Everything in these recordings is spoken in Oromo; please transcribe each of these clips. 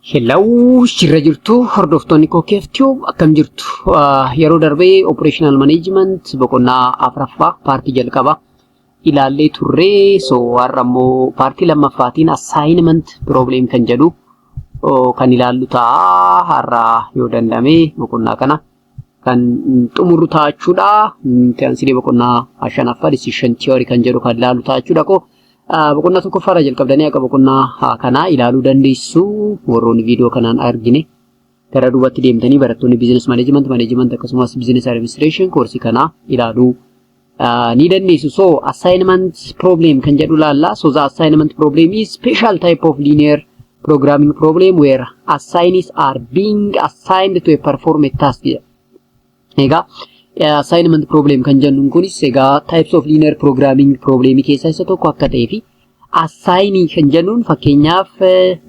Hello, jirra jirtu hordoftoonni Kookeef Tube, akkam jirtu? Yeroo darbee operational management boqonnaa afuraffaa paartii jalqabaa ilaallee turree. So har'a immoo paartii lammaffaatiin assignment problem kan jedhu kan ilaallu ta'a. Har'a yoo danda'ame boqonnaa kana kan xumurru ta'a jechuudha. Itti aansinee boqonnaa shanaffaa decision theory kan jedhu kan ilaallu ta'a jechuudha. Koo boqonnaa tokkoffaarraa jalqabdanii akka boqonnaa kanaa ilaaluu dandeessu. Warroonni viidiyoo kanaan argine gara duubatti deemtanii barattoonni business management, management akkasumas business administration koorsii kanaa ilaaluu ni dandeessu. So assignment problem kan jedhu ilaalla. So the assignment problem is special type of linear programming problem where assignees are being assigned to a perform a task jedha. Egaa assignment problem kan jennuun kunis egaa types of linear programming problem keessaa isa tokko akka ta'ee fi assignee kan jennuun fakkeenyaaf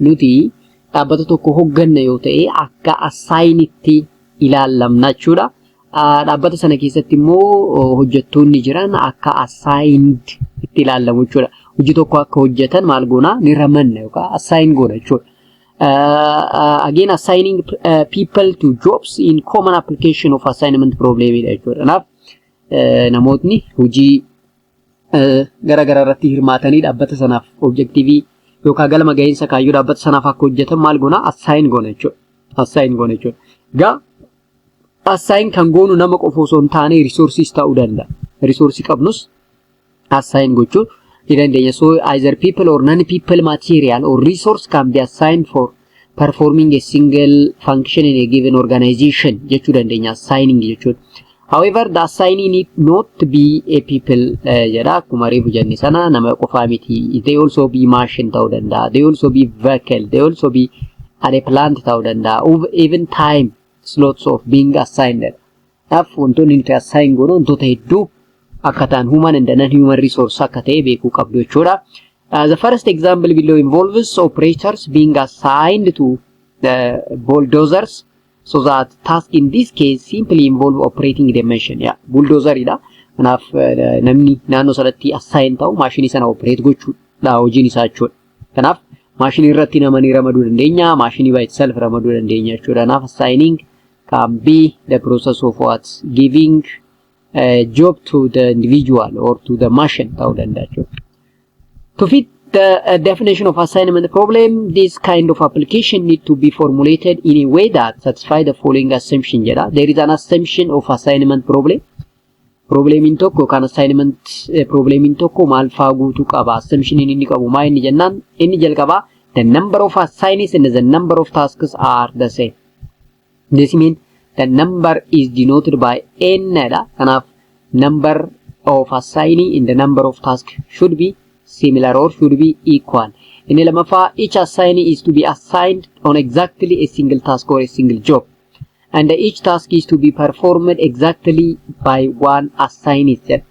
nuti dhaabbata tokko hogganna yoo ta'e akka assigneetti ilaallamna jechuudha. Dhaabbata sana keessatti immoo hojjettoonni jiran akka assigned itti ilaallamu jechuudha. Hojii tokko akka hojjetan maal goona? Ni ramanna yookaan assign goona jechuudha. Again, assigning people to jobs in common application of assignment problem dha jechuudha. Kanaaf namootni hojii gara garaa irratti hirmaatanii dhaabbata sanaaf objectivii yookaan galma gahiinsa kaayyoo dhaabbata sanaaf akka hojjetan maal goona? Assign goona jechuudha. Assign goona jechuudha. Egaa assign kan goonu nama qofa osoo hin taane resources ta'uu danda'a. Resource qabnus assign gochuu ni dandeenya. So either people or non-people material or resource can be assigned for performing a single function in a given organization jechuu dandeenya assigning jechuudha. However, the assignee need not be a people jedha. Akkuma reefu jenne sana nama qofaa miti. They also be machine ta'uu danda'a. They also be vehicle. They also be a plant ta'uu danda'a. Even time slots of being assigned. Kanaaf wantoonni nuti assign goonu wantoota hedduu akka ta'an, human and non-human resource akka ta'e beekuu qabdu jechuudha. The first example below involves operators being assigned to the bulldozers, so that task in this case simply involve operating the machine. Yeah, bulldozeridha. Kanaaf namni naannoo sanatti assign ta'u maashinii sana operate gochuudha hojiin isaa jechuudha. Kanaaf maashinii irratti nama ni ramaduu dandeenya, maashinii by itself ramaduu dandeenya jechuudha. Kanaaf assigning can be the process of what? Giving a job to the individual or to the machine ta'uu danda'a jechuudha. To fit the definition of assignment problem, this kind of application need to be formulated in a way that satisfy the following assumption jedha. There is an assumption of assignment problem. Problemiin tokko yookaan assignment problemiin tokko maal faa guutuu qaba? Assumption inni qabu maa inni jennaan, inni jalqabaa the number of assignees and the number of tasks are the same. This means the number is denoted by n dha. Kanaaf number of assignee and the number of tasks should be similar or should be equal. Inni lammaffaa, each assignee is to be assigned on exactly a single task or a single job. And each task is to be performed exactly by one assignee jedha.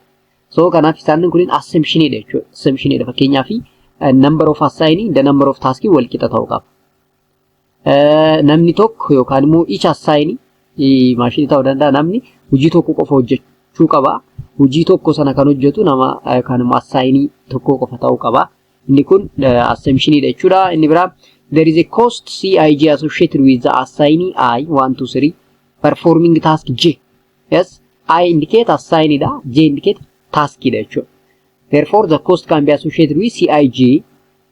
So kanaaf isaan kun assumptionidha jechuudha. Assumptionidha. Fakkeenyaaf number of assignee, the number of task wal qixa ta'uu qaba. Namni tokko yookaan immoo each assignee maashinii ta'uu danda'a, namni hojii tokko qofa hojjechuu qaba. Hojii tokko sana kan hojjetu nama yookaan immoo assignee tokko qofa ta'uu qaba. Inni kun assumptionidha jechuudha. Inni biraa, there is a cost Cij associated with the assignee I 1 2 3 performing task J. Yes, I indicate assignee dha, J indicate task dha jechuudha. Therefore, the cost can be associated with Cij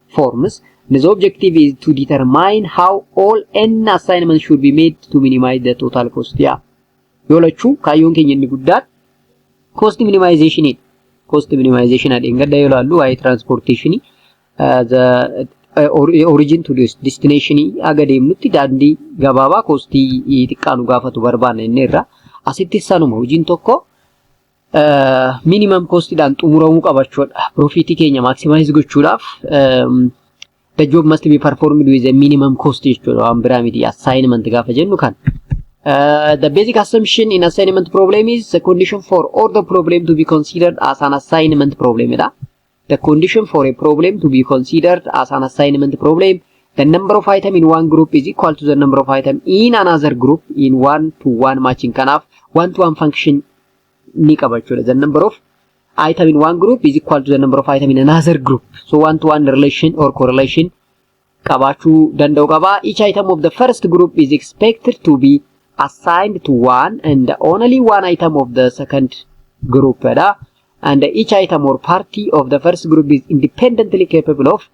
forms. The objective is to determine how all n assignments should be made to minimize the total cost. Yeah. Yoo lachuu kaayyoon keenya inni guddaan cost minimization dha. Cost minimization adeemgadda yoo ilaallu waa'ee transportation, the origin to destination aga deemnutti daandii gabaabaa costii xiqqaa nu gaafatu barbaanna inni irra. Asitti sanuma, hojiin tokko minimum costiidhaan xumuramuu qaba jechuudha. Profitii keenya maximize gochuudhaaf the job must be performed with a minimum cost jechuudha. Waan biraa miti assignment gaafa jennu kan. The basic assumption in assignment problem is the condition for all the problem to be considered as an assignment problem dha. The condition for a problem to be considered as an assignment problem: the number of item in one group is equal to the number of item in another group in one to one matching. Kanaaf one to one function ni qaba jechuudha. The number of item in one group is equal to the number of item in another group. So one to one relation or correlation qabaachuu danda'u qaba. Each item of the first group is expected to be assigned to one and only one item of the second group dha. And each item or party of the first group is independently capable of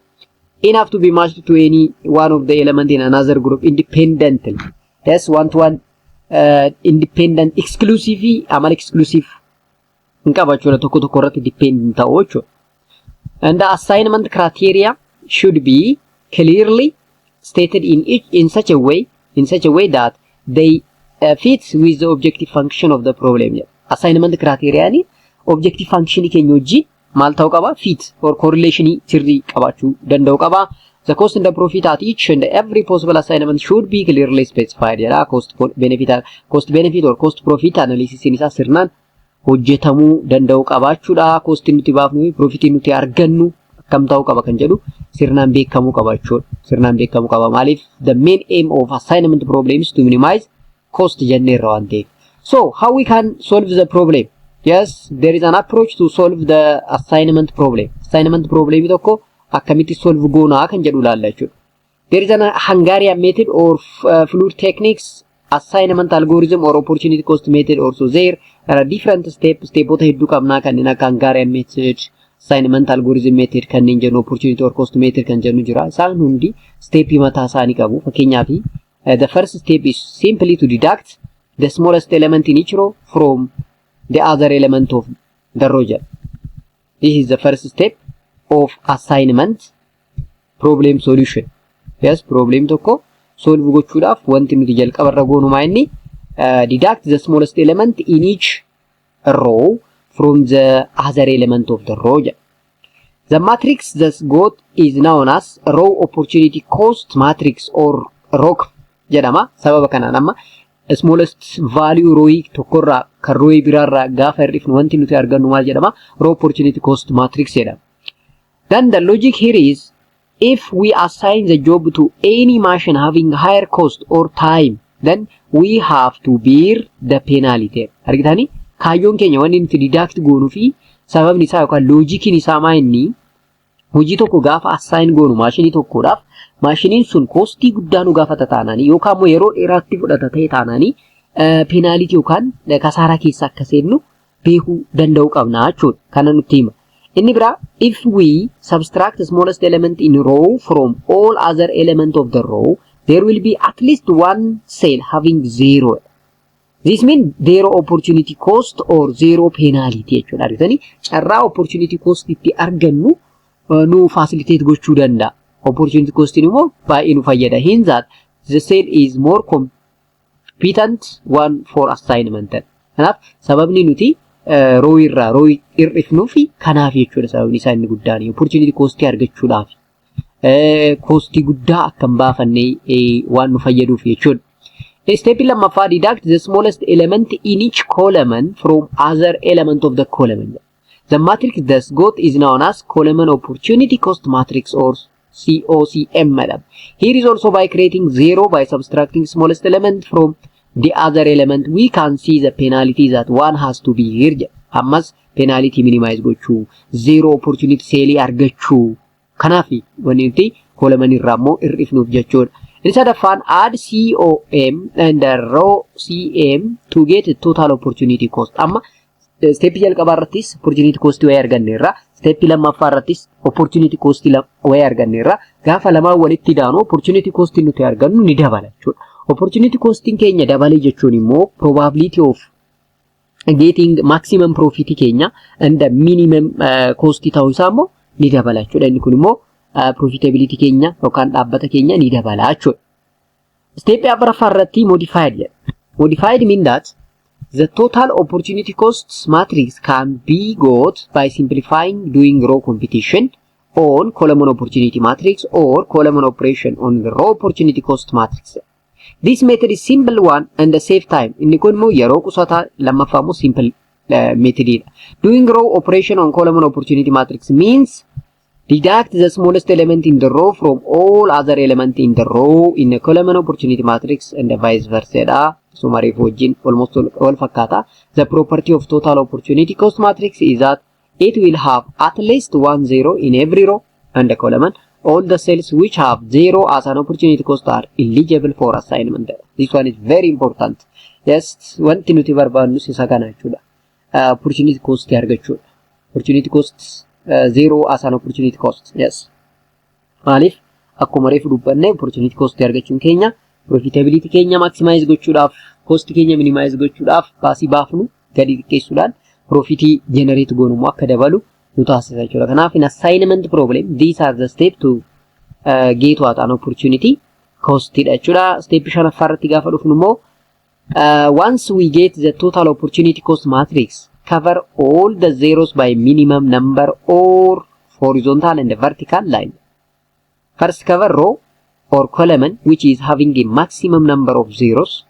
enough to be matched to any one of the element in another group independently. Yes, one to one independent exclusive, amala exclusive hin qaba jechuudha, tokko tokko irratti dependent ta'u jechuudha. And the assignment criteria should be clearly stated in such a way that they fit with the objective function of the problem. Assignment criteria ni objective function keenya wajjin maal ta'uu qaba? Fit or correlation sirrii qabaachuu danda'u qaba. The cost and the profit at each and every possible assignment should be clearly specified jedha. Cost benefit or cost profit analysis isaa sirnaan hojjetamuu danda'u qabaachuudha. Cost nuti baafnu fi profit nuti argannu akkam ta'uu qaba kan jedhu sirnaan beekamuu qaba jechuudha. Sirnaan beekamuu qaba. Maaliif? The main aim of assignment problem is to minimize cost jenneerra waan ta'eef. So how we can solve the problem? Yes, there is an approach to solve the assignment problem. Assignment problem tokko akkamitti solve goonaa kan jedhu ilaalla jechuudha. There is an Hungarian method or fluid techniques, assignment algorithm or opportunity cost method also. There are different stepoota hedduu qabnaa, kanneen akka Hungarian method, assignment algorithm method kanneen jennu, opportunity or cost method kan jennu jira. Isaan hundi stepii mataa isaanii qabu. Fakkeenyaaf, the first step is simply to deduct the smallest element in each row from the other element of the row jedha. This is the first step of assignment problem solution. Yes, problem tokko solve gochuudhaaf wanti nuti jalqabarra goonu maa inni? Deduct the smallest element in each row from the other element of the row jedha. The matrix thus got is known as row opportunity cost matrix or ROC jedhama. Sababa kanaan amma smallest value row tokkorraa kan row biraarraa gaafa hir'ifnu wanti nuti argannu maal jedhama? Row opportunity cost matrix jedhama. Then the logic here is, if we assign the job to any machine having higher cost or time, then we have to bear the penalty. Argitanii, kaayyoon keenya wanni nuti deduct goonuu fi sababni isaa yookaan logiciin isaa maa inni? Hojii tokko gaafa assign goonu maashinii tokkodhaaf, maashiniin sun costii guddaa nu gaafata taanaanii yookaan immoo yeroo dheeraatti fudhata ta'e taanaanii, penalty yookaan kasaaraa keessa akka seennu beekuu danda'uu qabna jechuudha. Kana nutti hima. Inni biraa, if we subtract the smallest element in row from all other element of the row, there will be at least one cell having zero. This means zero opportunity cost or zero penalty jechuudha. Argitanii, carraa opportunity cost itti argannu nu facilitate gochuu danda'a. Opportunity cost immoo baay'ee nu fayyada. Hence that the cell is more competent one for assignment. Kanaaf sababni nuti row irraa row hir'ifnuu fi kanaaf jechuudha, sababni isaa inni guddaan opportunity cost argachuudhaaf. Costii guddaa akka hin baafannee waan nu fayyaduuf jechuudha. Step lammaffaa, deduct the smallest element in each column from other element of the column. The matrix thus got is known as column opportunity cost matrix or COCM jedhama. Here is also, by creating zero by subtracting smallest element from the other element, we can see the penalty that one has to bear jedha. Ammas penalty minimize gochuu, zero opportunity cellii argachuu. Kanaaf wanni nuti column irraa immoo hir'ifnuuf jechuudha. Inni sadaffaan, add COM and row CM to get total opportunity cost. Amma stepii jalqabaa irrattis opportunity cost wayii arganneerra. Stepii lammaffaa irrattis opportunity cost wayii arganneerra. Gaafa lamaan walitti daanu opportunity cost nuti argannu ni dabala jechuudha. Opportunity costiin keenya dabale jechuun immoo probability of getting maximum profit keenya and minimum cost ta'uu isaa immoo ni dabala jechuudha. Inni kun immoo profitability keenya yookaan dhaabbata keenya ni dabala jechuudha. Step afuraffaa irratti modified jedha. Modified mean that the total opportunity costs matrix can be got by simplifying doing row computation on column opportunity matrix or column operation on the row opportunity cost matrix. This method is simple one and save time. Inni kun immoo yeroo qusataa, lammaffaa immoo simple methodidha. Doing row operation on column opportunity matrix means deduct the smallest element in the row from all other element in the row in a column opportunity matrix and vice versa dha. Suma reefu wajjin almost wal fakkaata. The property of total opportunity cost matrix is that it will have at least one zero in every row and a column. All the cells which have zero as an opportunity cost are eligible for assignment. This one is very important. Yes, wanti nuti barbaadnus isa kana jechuudha. Opportunity cost argachuudha. Opportunity cost zero as an opportunity cost. Yes. Maaliif? Akkuma reefu dubbanne, opportunity cost argachuun keenya profitability keenya maximize gochuudhaaf, cost keenya minimize gochuudhaaf, baasii baafnu gadi xiqqeessuudhaan profitii generate goonu immoo akka dabalu nu taasisa jechuudha. Kanaaf in assignment problem, these are the step to get what? An opportunity cost dha jechuudha. Step shanaffaa irratti gaafa dhufnu immoo, once we get the total opportunity cost matrix, cover all the zeros by minimum number or horizontal and vertical line. First, cover row or column which is having a maximum number of zeros.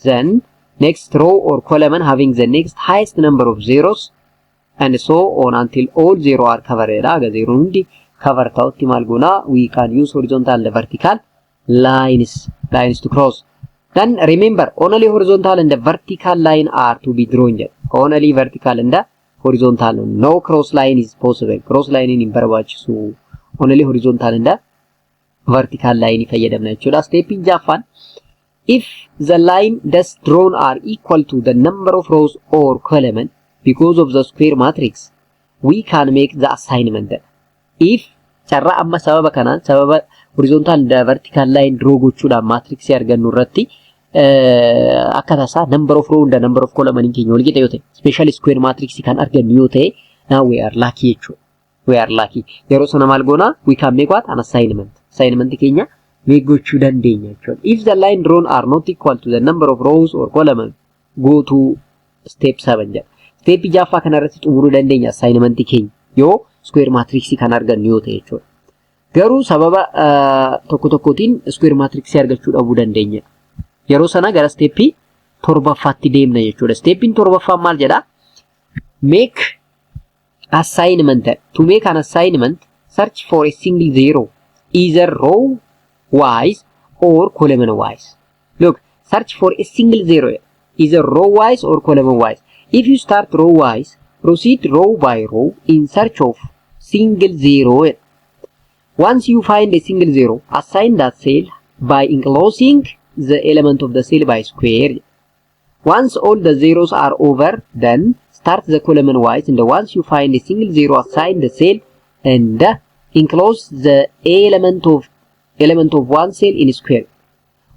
Then next row or column having the next highest number of zeros, and so on until all zero are covered. Haga zero hundi cover ta'utti maal goonaa? We can use horizontal and vertical lines to cross. Then remember, only horizontal and the vertical line are to be drawn jedha. Only vertical and the horizontal, no cross line is possible. Cross line hin barbaachisu. Only horizontal and the vertical line fayyadamna jechuudha. Step jaffaan, if the line thus drawn are equal to the number of rows or column because of the square matrix, we can make the assignment. If carraa amma sababa kanaan, sababa horizontal and vertical line draw gochuudhaan matrixii argannu irratti akka tasaa number of row and number of column keenya wal qixa yoo ta'e, special square matrix kan argannu yoo ta'e, now we are lucky jechuudha. We are lucky. Yeroo sana maal goona? We can make what? An assignment. Assignment keenya make gochuu dandeenya jechuudha. If the line drawn are not equal to the number of rows or column, go to step 7 jedha. Step ja'affaa kanarratti xumuruu dandeenya assignment keenya yoo square matrix kan argannu yoo ta'e jechuudha. Garuu sababa tokko tokkotiin square matrix argachuu dhabuu dandeenya. Yeroo sana gara stepii torbaffaatti deemna jechuudha. Stepiin torbaffaan maal jedhaa? Make assignment. To make an assignment, search for a single zero, either row wise or column wise. Look, search for a single zero, either row wise or column wise. If you start row wise, proceed row by row in search of single zero. Once you find a single zero, assign that cell by enclosing the element of the cell by square. Once all the zeros are over, then start the column wise, and once you find a single zero, assign the cell and enclose the element of one cell in square.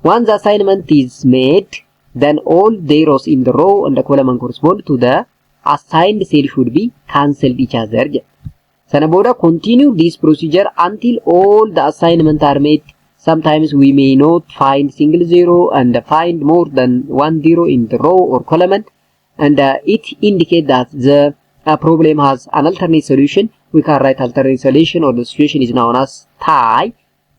Once the assignment is made, then all zeros in the row and the column correspond to the assigned cell should be cancelled each other. Sana booda continue this procedure until all the assignment are made. Sometimes we may not find single zero and find more than one zero in the row or column, and it indicates that the problem has an alternate solution. We can write alternate solution, or the situation is known as tie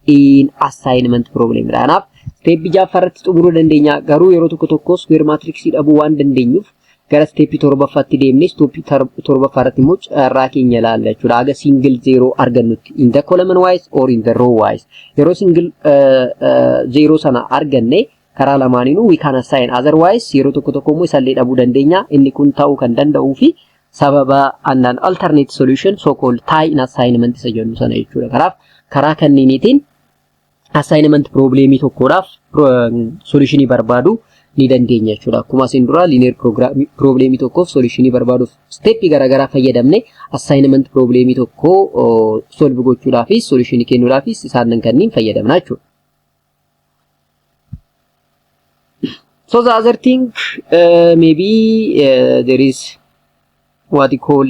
in assignment problem. Kanaaf stepii ja'affaa irratti xumuruu dandeenya. Garuu yeroo tokko tokko square matrixii dhabuu waan dandeenyuuf gara stepii torbaffaatti deemnee stepii torbaffaa irratti immoo carraa keenya ilaalla jechuudha. Haga single zero argannutti in the column wise or in the row wise. Yeroo single zero sana arganne karaa lamaaniinuu we can assign. Otherwise, yeroo tokko tokko immoo isallee dhabuu dandeenya. Inni kun ta'uu kan danda'uu fi sababa an alternate solution, so called tie in assignment isa jennu sana jechuudha. Kanaaf karaa kanneeniitiin assignment problemii tokkodhaaf solutionii barbaadu ni dandeenya jechuudha. Akkuma isin dura linear problemii tokkoof solutionii barbaaduuf stepii garaagaraa fayyadamne, assignment problemii tokko solve gochuudhaafis solutionii kennuudhaafis isaan kanneen fayyadamna jechuudha. So the other thing, maybe there is what you call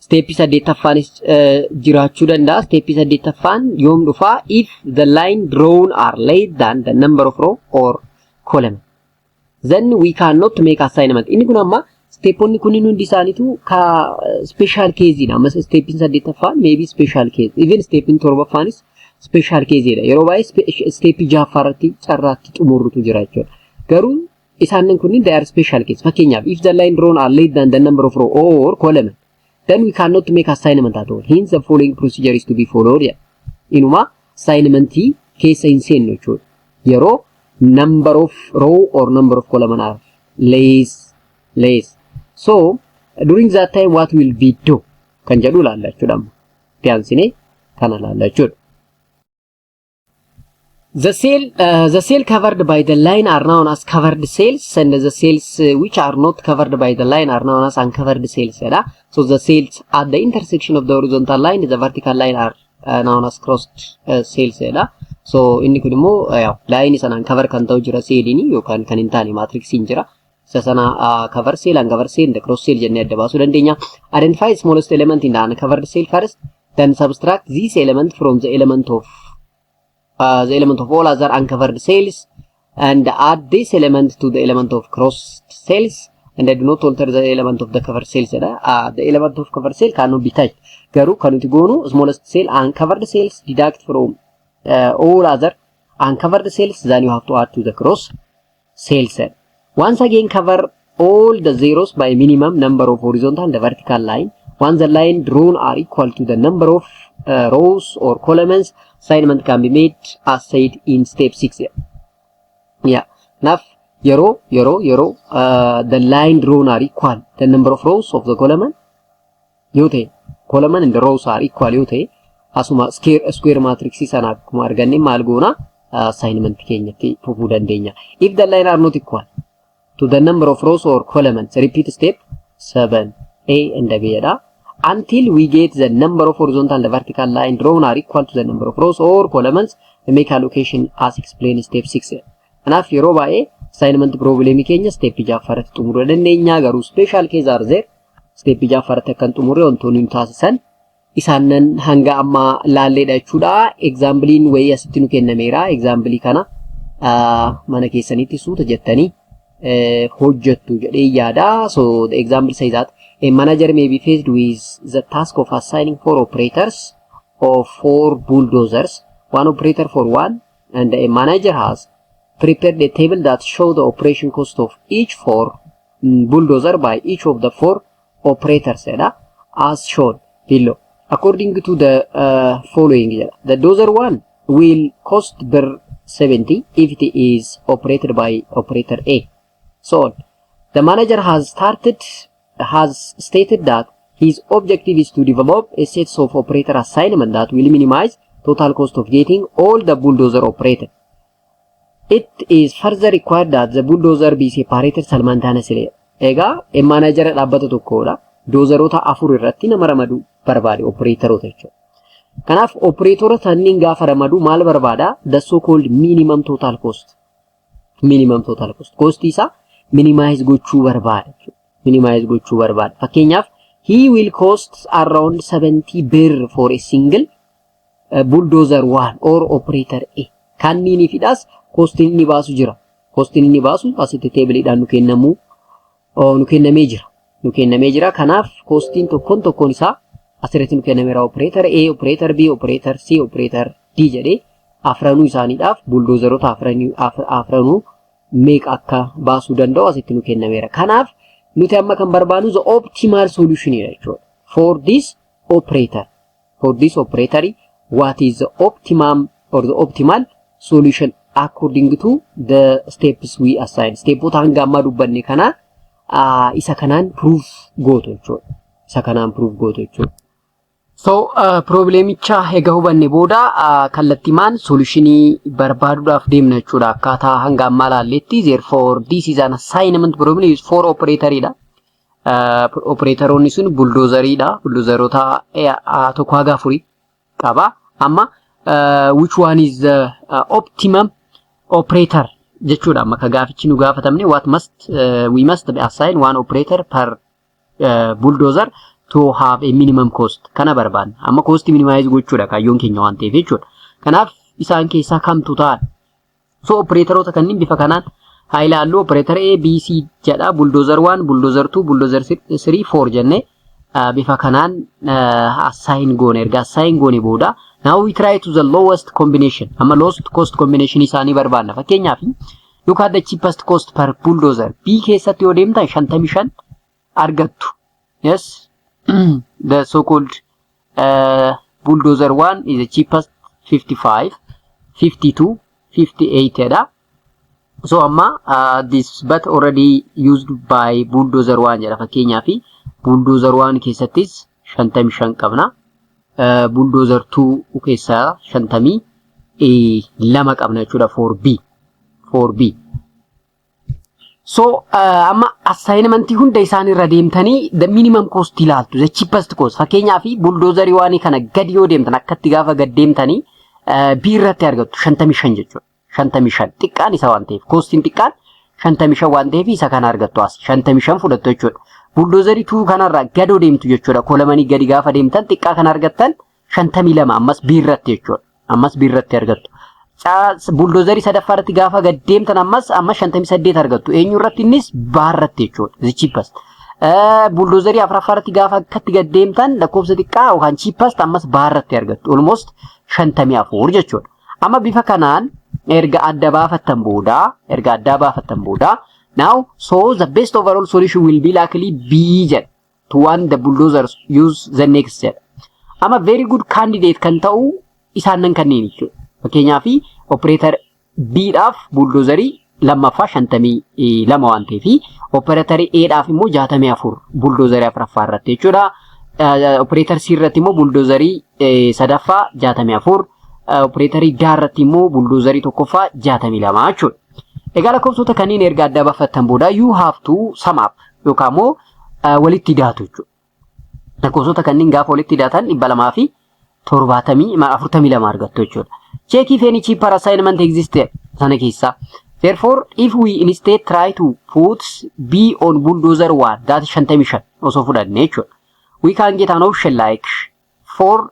stepii saddeettaffaanis jiraachuu danda'a. Stepii saddeettaffaan yoom dhufaa? If the line drawn are less than the number of row or column, then we cannot make assignment. Inni kun amma steponni kunniin hundi isaaniitu ka special case dha. Amma stepiin saddeettaffaan maybe special case. Even stepiin torbaffaanis special case dha. Yeroo baay'ee stepii ja'affaa irratti carraatti xumurrutu jira jechuudha. Garuu isaan kunniin they are special case. Fakkeenyaaf, if the line drawn are less than the number of row or column, then we cannot make assignment at all. Hence, the following procedure is to be followed. Inuma assignmentii keessa hin seennu jechuudha. Yeroo number of row or number of column are less. So during that time, what will be do kan jedhu ilaalla jechuudha amma. Itti aansinee kana ilaalla jechuudha. The cell covered by the line are known as covered cells, and the cells which are not covered by the line are known as uncovered cells jedha. So the cells at the intersection of the horizontal line and the vertical line are known as crossed cells jedha. So inni kun immoo line sanaan cover kan ta'u jira celliin yookaan kan hin taane matrixiin jira. Isa sana cover cell, uncovered cell, the cross cell jennee adda baasuu dandeenya. Identify smallest element in the uncovered cell first, then subtract this element from the element of all other uncovered cells and add this element to the element of crossed cells and do not alter the element of the covered cells jedha. The element of covered cell cannot be touched. Garuu kan nuti goonu smallest cell uncovered cells deduct from all other uncovered cells, then you have to add to the cross cells. Once again, cover all the zeros by minimum number of horizontal and the vertical line. Once the line drawn are equal to the number of rows or columns, assignment can be made as said in step 6. Yeah. Kanaaf yeroo the line drawn are equal the number of rows of the column yoo ta'e, column and the rows are equal yoo ta'e, asuma square matrix sana akkuma arganne maal goona, assignment keenyatti fufuu dandeenya. If the line are not equal to the number of rows or columns, repeat step 7 A and B jedha, until we get the number of horizontal and vertical line drawn are equal to the number of rows or columns, make allocation as explained in step 6. Kanaaf yeroo baay'ee assignment problem keenya step ja'affaarratti xumuruu dandeenya, garuu special case are there. Step ja'affaarratti akkan xumurre wantoonni nu taasisan isaanan hanga ammaa laalleedha jechuudha. Exampleiin wayii asitti nu kennameera. Exampleii kana mana keessanitti suuta jettanii hojjettu jedhee yaada. So the example says that a manager may be faced with the task of assigning four operators of four bulldozers, one operator for one, and a manager has prepared a table that show the operation cost of each four bulldozer by each of the four operators jedha, as shown below. According to the following jedha. The dozer one will cost birr 70 if it is operated by operator A. So on. The manager has stated that his objective is to develop a set of operator assignment that will minimize total cost of getting all the bulldozer operated. It is further required that the bulldozer be separated simultaneously. Egaa manager dhaabbata tokkodha. Dozeroota afur irratti nama ramaduu barbaade, operatoroota jechuudha. Kanaaf operatoroota sanniin gaafa ramadu maal barbaada? The so called minimum total cost. Minimum total cost. Costii isaa minimize gochuu barbaada jechuudha. Minimize gochuu barbaada. Fakkeenyaaf, he will cost around 70 birr for a single bulldozer one or operator A. Kanniiniifidhaas costiin inni baasu jira. Costiin inni baasu asitti tableiidhaan nu kennamee jira. Nu kennamee jira. Kanaaf costiin tokkoon tokkoon isaa asirratti nu kennameera. Operator A, operator B, operator C, operator D jedhee afranuu isaaniidhaaf bulldozeroota afranuu meeqa akka baasuu danda'u asitti nu kennameera. Kanaaf nuti amma kan barbaadnu the optimal solution jechuudha. For this operator, for this operator, what is the optimum or the optimal solution according to the steps we assign? Stepoota hanga ammaa dubbanne kana isa kanaan proof gootu jechuudha. Isa kanaan proof gootu jechuudha. So problemicha egaa hubanne booda kallattimaan solutionii barbaaduudhaaf deemna jechuudha. Akkaataa hanga ammaa ilaalletti, therefore this is an assignment problem is four operatoriidha. Operatoroonni sun bulldozeriidha. Bulldozeroota tokko haga afurii qaba. Amma which one is the optimum operator jechuudha. Amma ka gaafichi nu gaafatamne, what must we must assign one operator per bulldozer to have a minimum cost kana barbaanna. Amma cost minimize gochuudha kaayyoon keenya waan ta'eef jechuudha. Kanaaf isaan keessaa kamtu ta'a? So operatoroota kanneen bifa kanaan haa ilaallu. Operator A, B, C jedha. Bulldozer 1, bulldozer 2, bulldozer 3, 4 jennee bifa kanaan assign goone. Erga assign goone booda, now we try to the lowest combination. Amma lowest cost combination isaanii barbaanna. Fakkeenyaaf, look at the cheapest cost per bulldozer. B keessatti yoo deemtan 55 argattu. Yes, the so called bulldozer 1 is the cheapest, 55, 52, 58 jedha. So amma this but already used by bulldozer 1 jedha. Fakkeenyaaf, bulldozer 1 keessattis 55 qabna. Bulldozer 2 keessaa 52 qabna jechuudha for B. For B. So amma assignmentii hunda isaan irra deemtanii the minimum cost ilaaltu, the cheapest cost. Fakkeenyaaf, bulldozerii waan kana gadi yoo deemtan, akkatti gaafa gad deemtanii B irratti argattu 55 jechuudha. 55 xiqqaan isa waan ta'eef, costiin xiqqaan 55 waan ta'eef, isa kana argattu, as 55 fudhattu jechuudha. Bulldozerii 2 kanarraa gadoo deemtu jechuudha. Columnii gadi gaafa deemtan xiqqaa kana argattan, 52 ammas B irratti jechuudha. Ammas B irratti argattu. Bulldozerii sadaffaa irratti gaafa gad deemtan ammas 58 argattu. Eenyu irratti? Innis B irratti jechuudha. The cheapest. Bulldozerii afuraffaa irratti gaafa akkatti gad deemtan lakkoofsa xiqqaa yookaan cheapest ammas B irratti argattu. Almost 54 jechuudha. Amma bifa kanaan erga adda baafattan booda, now, so the best overall solution will be likely B jedha. To one the bulldozers use the next jedha. Amma very good candidate kan ta'u isaan nan kanneen jechuudha. Fakkeenyaaf, operator B dhaaf bulldozerii lammaffaa 52 waan ta'eef, operatorii A dhaaf immoo 64 bulldozerii afuraffaa irratti jechuudha. Operator C irratti immoo bulldozerii sadaffaa 64, operatorii D irratti immoo bulldozerii tokkoffaa 62 jechuudha. Egaa lakkoofsota kanneen erga adda baafattan booda you have to sum up yookaan immoo walitti daatu jechuudha. Lakkoofsota kanneen gaafa walitti daatan 270, 42 argattu jechuudha. Check if any cheaper assignment exists sana keessaa. Therefore, if we instead try to put B on bulldozer 1, that 55 osoo fudhanne jechuudha. We can get an option like 4,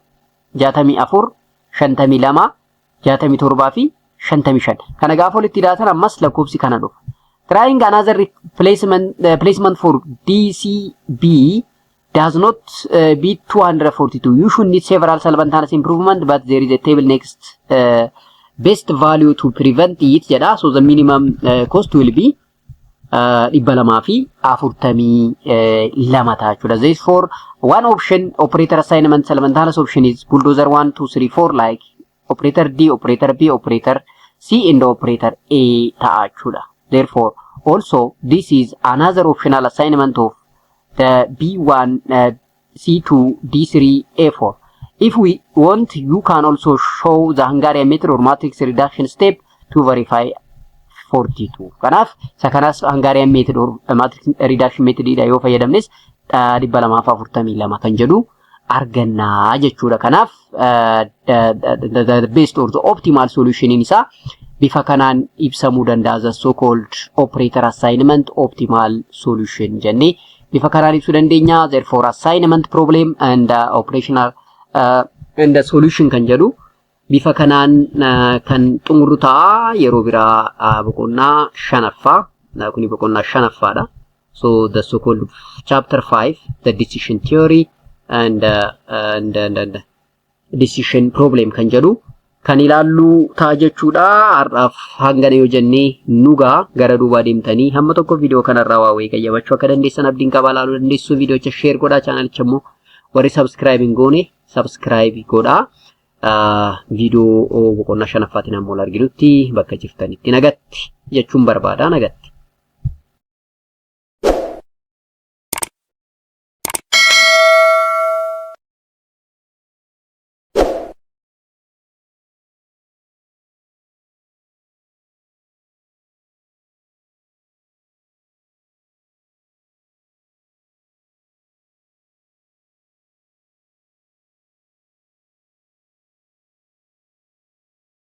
64, 52, 67 fi 55. Kana gaafa walitti daatan ammas lakkoofsi kana dhufa. Trying another replacement for DCB does not beat 242. You should need several simultaneous improvement, but there is a table next best value to prevent it jedha. So the minimum cost will be 242 ta'a jechuudha. Therefore, one option operator assignment simultaneous option is bulldozer 1, 2, 3, 4, like operator D, operator B, operator C and operator A ta'a jechuudha. Therefore, also this is another optional assignment of the B1, C2, D3, A4. If we want, you can also show the Hungarian method or matrix reduction step to verify 42. Kanaaf isa kanas Hungarian method or matrix reduction method dha yoo fayyadamnes 242 kan jedhu argannaa jechuudha. Kanaaf the best or the optimal solution isaa bifa kanaan ibsamuu danda'a. The so called operator assignment optimal solution jennee bifa kanaan ibsuu dandeenya. Therefore, assignment problem and operational and the solution kan jedhu bifa kanaan kan xumuru ta'a. Yeroo biraa boqonnaa shanaffaa, kuni boqonnaa shanaffaadha. So the so called chapter 5, the decision theory and decision problem kan jedhu kan ilaallu ta'a jechuudha. Har'aaf hangana yoo jennee nugaa gara duubaa deemtanii hamma tokko viidiyoo kanarraa waa wayii qayyabachuu akka dandeessan abdiin qabaa. Ilaaluu dandeessu. Viidiyoocha share godhaa, channelicha immoo warri subscribe hin goone subscribe godhaa. Viidiyoo boqonnaa shanaffaatiin ammoo arginutti bakka jirtanitti nagatti jechuun barbaada, nagatti.